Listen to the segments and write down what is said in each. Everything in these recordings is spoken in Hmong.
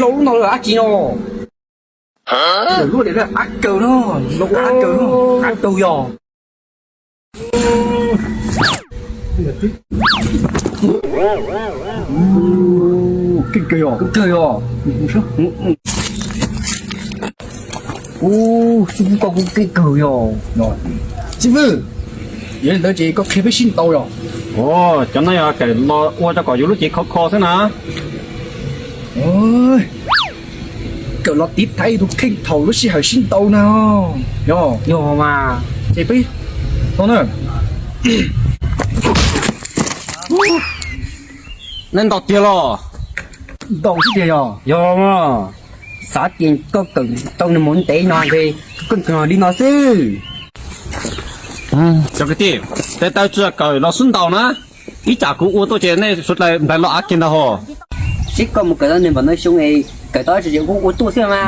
Laus lub no lawm dab tsi no? Lub no av kawg no, laus av kawg no, av kawg yog. Keej kawg yog, keej kawg yog. Ub, xib fwb koj kuj keej kawg yog. Xib fwb, yog li ntawd ces koj qhia peb sib ntaus yog. Cov no yog kawm los ua rau kom yus lub cev khov kho xwb na. Kawm los tiv thaiv tus kheej thaum lub sij hawm sib ntaus na. Yog, yog mas. Ces peb, tau na. Nej ntaus tiag los? Ntaus xwb tiag yog. Yog mas. Xav tias koj kawm tau nws mus ntev no ntshe koj kawm li no xwb. Cov kwv tij, tes taw tsis kawm los sib ntaus na. Ib tsam kuv ua tuaj ces nej sawv daws nplaim los av kiag ntag hos. Seb koj mus kawm tau nws npaum no xyoo es kawm tau dab tsi ces kuv ua tuaj xwb mas.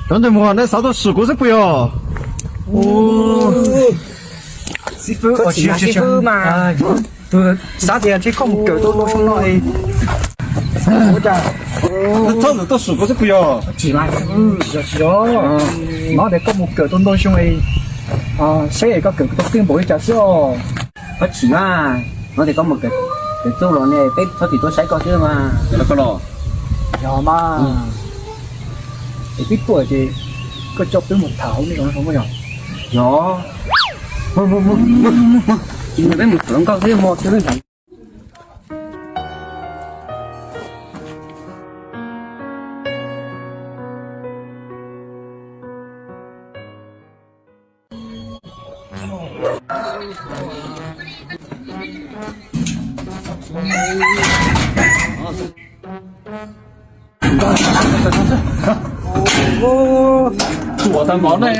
Cov ntawd mus, nej xav tuaj swm kuv xwb puas yog? Xib fwb, xib fwb mas, xav tias ntshe koj mus kawm tau ntau xyoo no es, ua cas txhob ntawm tuaj swm kuv xwb puas yog? Tsis mas, yog tsis yog, hnov tias koj mus kawm tau ntau xyoo es, saib es koj kawm tau twg npaum li cas xwb os. Koj tsis mas, hnov tias koj mus kawm txuj los ne, peb txhob txwm tuaj saib koj xwb mas. Yog los koj los? Yog mas. Es peb tuaj ces koj coj peb mus tham hauv nej zos no yog? Yog. Ces peb mus tham hluas nkauj xwb mas, peb tham. Tuam tag npaum ne.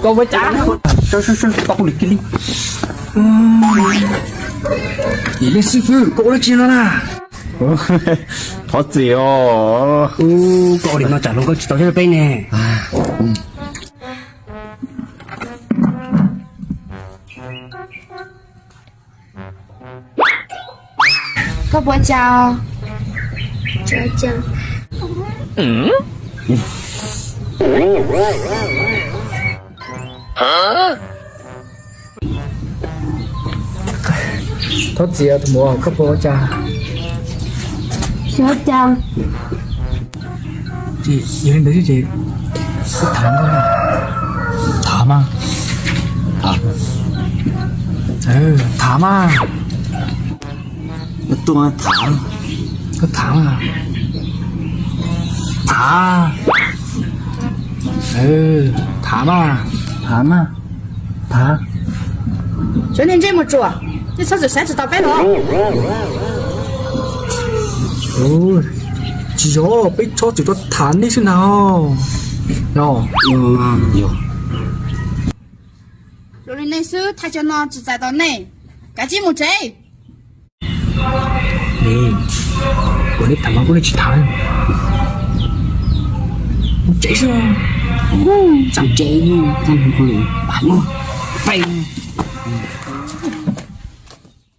Koj ua cas? Tau kuv lim kiag li. Nim nej xib fwb, koj ua dab tsi no na? Thov txim os. Koj ua li no tsam hluas nkauj tsis tau saib peb ne. Koj puas cas? Thov txim tus muam, koj puas ua cas? Tsis ua cas. Ces yog li ntawd xwb ces kuv tham, tham mas, tham mas, tham, koj tham mas, tham, tham mas, tham mas, tham. Sawv niag ntsej muag tsuas, nej txhob txwm saib tsis taus peb los? Tsis yog, peb txhob txwm tau tham nej xwb ntag. Zoo li nej xwb, thaj chaw no tsis txais tau nej, kav tsij mus tsev. Ua nej tham mas kuv nej tsis tham, mus tsev xwb. Txam tsev, txam mus.